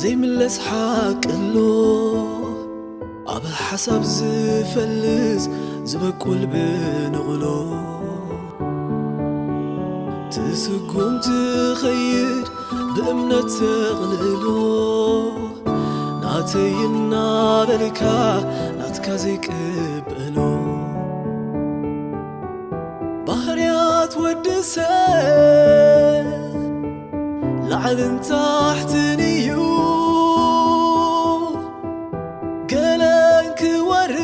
ዘይምለስ ሓቂ ኣሎ፣ ኣብ ሓሳብ ዝፈልስ ዝበቁል ብንቕሎ። ትስጉም ትኸይድ ብእምነት ተቕልሎ፣ ናተይ እናበልካ ናትካ ዘይቅበሎ። ባህርያት ወዲ ሰብ ላዕልን ታሕትን እዩ፣ ገለ ክወርድ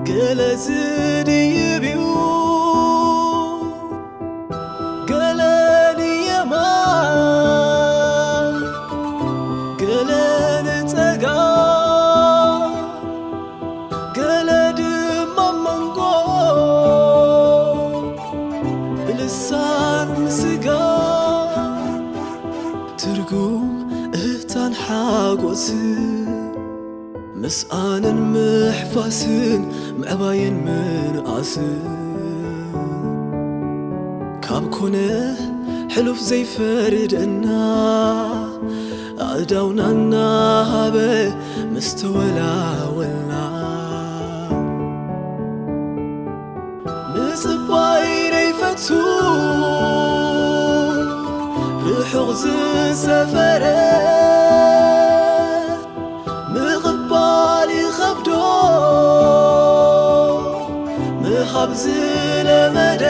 ገለ ዝድይብ እዩ፣ ገለ ንየማን ገለ ንጸጋም፣ ገለ ድማ ኣብ መንጎ ብልሳን ስጋ ትርጉም እህታን ሓጎስን ምስኣንን ምሕፋስን ምዕባይን ምንኣስን ካብ ኮነ ሕሉፍ ዘይፈርደና ኣእዳውና እናሃበ ምስ ተወላወልና ምጽባይ ዘይፈቱ ርሑቕ ዝሰፈረ ምቕባል ይኸብዶ ምሃብ ዝለመደ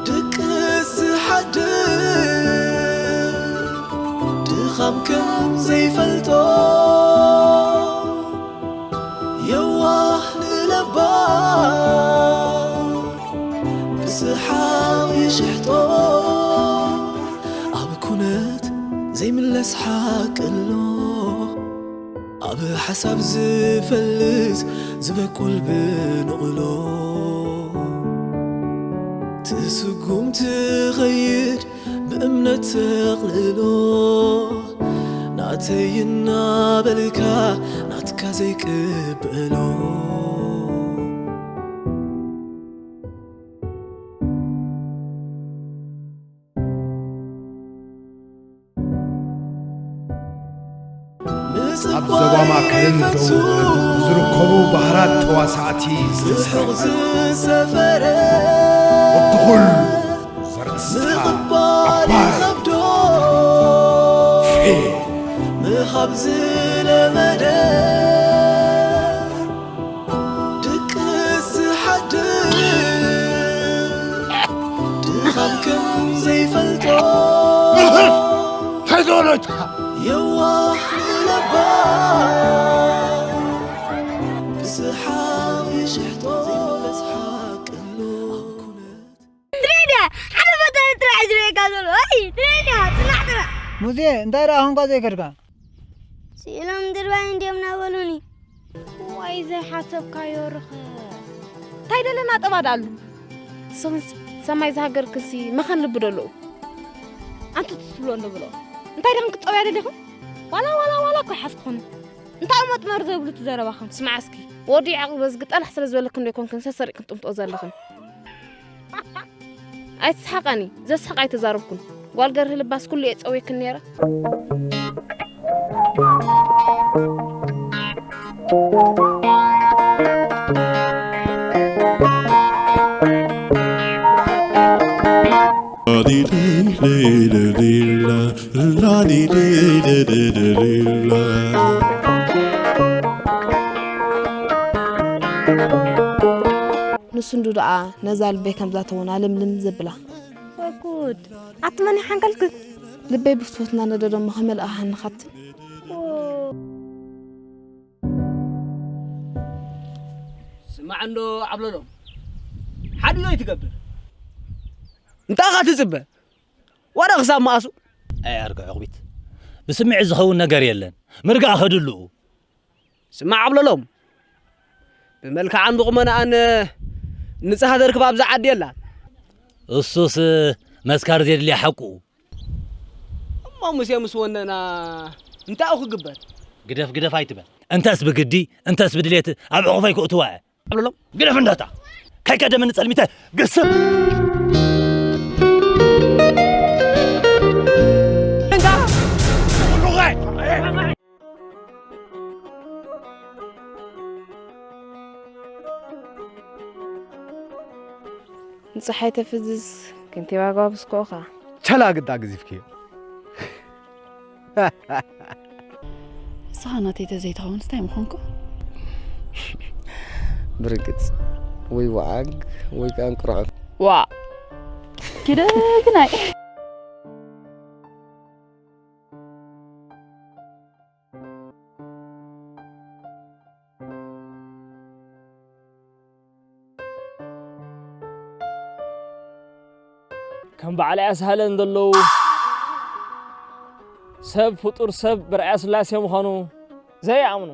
ድቅስ ዝሓድር ድኻም ከም ዘይፈልጦ የዋህ ንለባም ብስሓቕ ይሽሕጦ ኣብ ኩነት ዘይምለስ ሓቂ ኣሎ ኣብ ሓሳብ ዝፈልስ ዝበቁል ብንቕሎ ትስጉም ትኸይድ ብእምነት ተቕልሎ ናተይ እናበልካ ናትካ ዘይቅበሎ ኣብ ዞባ ማእከልን ደቡብን ዝርከቡ ባህራት ተዋሳእቲ ዝተሰርሐ ወዲ ኩሉ ዘርእስታ ዓባይ ፌ ምሃብ ዝለመደ ድቅስ ዝሓድር ድኻም ከም ዘይፈልጦ እንታይ ዝበለካ የዋህ ለባም ብስሓቕ ይሽሕጦ ዘይመለስ ሓቂ ኣሎ ኣብ ኩነት ትሬድያ ሓደ ፈተነ ጥራሕ ዝርእየካ ዘሎ ወይ ትሬድያ ጽናሕ ጥራሕ ሙዜ እንታይ ደኣ ኾንካ ዘይከድካ ስኢሎም ድርባይ እንድዮም ናበሉኒ። ዋይ ዘይሓሰብካዮ ርኸ እንታይ ደለና ጠባ ደኣሉ ንስኽንሲ ሰማይ ዝሃገርክንሲ መኻን ልቢ ደለዉ ኣንቲ ትስብሎ እንዶ ብሎ እንታይ ደኽን ክትጠውያ ደሊኹም ዋላ ዋላ ዋላ እኮ ሓፍ ትኾኑ እንታይ መጥመር ዘይብሉ ትዘረባኹም ስማዕ እስኪ ወዲ ዓቕሊ በዝጊ ጠላሕ ስለ ዝበለክን ዶ ኣይኮንክን ሰሰሪቕክን ጥምጥኦ ዘለኽን ኣይትስሓቃኒ ዘስሕቕ ኣይተዛረብኩን ጓል ገርህ ልባስ ኩሉ እየ ጸውየክን ነይረ ንሱ እንዱ ደኣ ነዛ ልበይ ከምዛ ተወና ልምልም ዘብላ። ወይ ጉድ! ኣቲ መን ይሓንቀልክን? ልበይ ብፍትወትና ነደዶ እሞ ከመልኣ ሃንኻትን። ስማዕ እንዶ ዓብለሎም። ሓድሎ ይትገብር። እንታይ ኢኻ ትጽበ? ዋዳ ክሳብ መኣሱ? ኣይ ኣርገ ዕቑቢት። ብስምዒት ዝኸውን ነገር የለን። ምርጋእ ከድልኡ። ስማዕ ኣብለሎም። ብመልክዓን ብቑመናኣን ንጽሃ ደርክብ ኣብዛ ዓዲ የላን። እሱስ መስካር ዘድልያ ሓቁ። እሞ ሙሴ ምስ ወነና እንታይ ክግበር? ግደፍ ግደፍ ኣይትበል። እንተስ ብግዲ እንተስ ብድሌት ኣብ ዕቑፈይ ክእትዋ እየ። ኣብለሎም ግደፍ እንዳታ። ከይቀደመኒ ጸልሚተ ግስም። ፀሓይ ተፍዝዝ፣ ከንቲባ ጋብስኮኻ። ቸላ ግዳ ግዚፍክዮ። ንስኻ ናተይ ተዘይትኸውን እንታይ ምኾንኩ? ብርግጽ፣ ወይ ወዓግ፣ ወይ ከኣ እንቁራዕ። ዋ! ኪደ ግናይ። ከም በዓል ኣስሃለን ዘለዉ ሰብ ፍጡር ሰብ ብርኣያ ስላሴ ምዃኑ ዘይኣምኑ።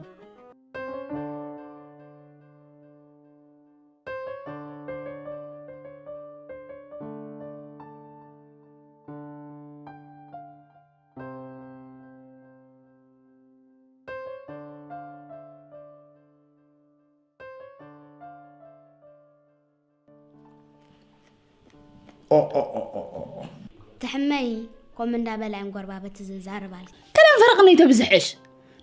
ኦ፣ ኦ፣ ኦ፣ ኦ፣ ኦ፣ ኦ። ትሕመይ፣ ከምኡ እንዳበላ እየን ጎረባብቲ ዝዛረባልኪ። ከዳን ፈረቕ ነይተብዝሕሽ።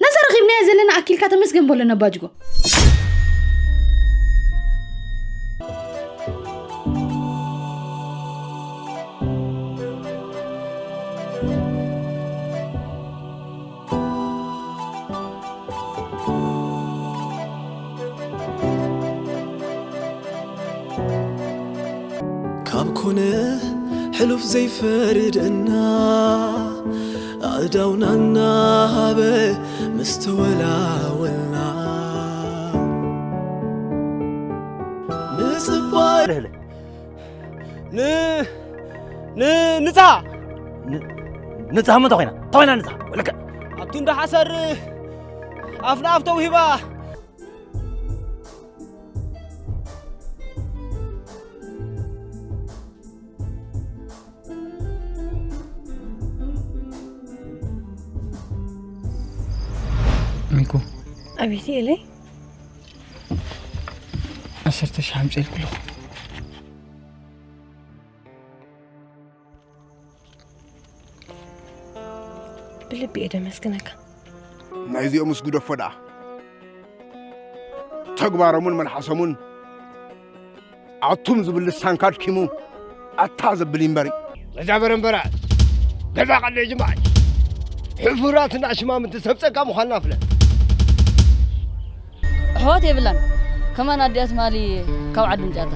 ነዛ ረኺብናያ ዘለና ኣኪልካ ተመስገን በሎ ነባጅጎ። ካብ ኮነ ሕሉፍ ዘይፈርደና ኣእዳውና እናሃበ ምስ ተወላወልና ምጽባይ ን-፣ ን-፣ ንጻ! ን-፣ ንጻ እሞ እንታይ ኮይና? እንታይ ኮይና ንጻ? ወለከ ኣብቱ እንዳ ሓሰር ኣፍ ንኣፍ ተውሂባ። ሚኩ። ኣቤት ኤለይ። ዓሰርተ ሺሕ ኣምፅኤልኩ ኣለኹ። ብልቢ እየ ደመስግነካ። ናይዚኦምስ ግደፎ ደኣ። ተግባሮምን መልሓሶምን ኣቱም ዝብል ልሳንካ ኣድኪሙ ኣታ ዘብል እዩ እምበሪ። ገዛ በረምበራት፣ ገዛ ቀደይ ጅማዓት፣ ሕፉራትና ሽማምንቲ ሰብ ጸጋ ምዃንና ፍለጥ። ኣሕዋት የብላን። ከማን ኣዲኣ ትማሊ ካብ ዓዲ ምጽኣታ።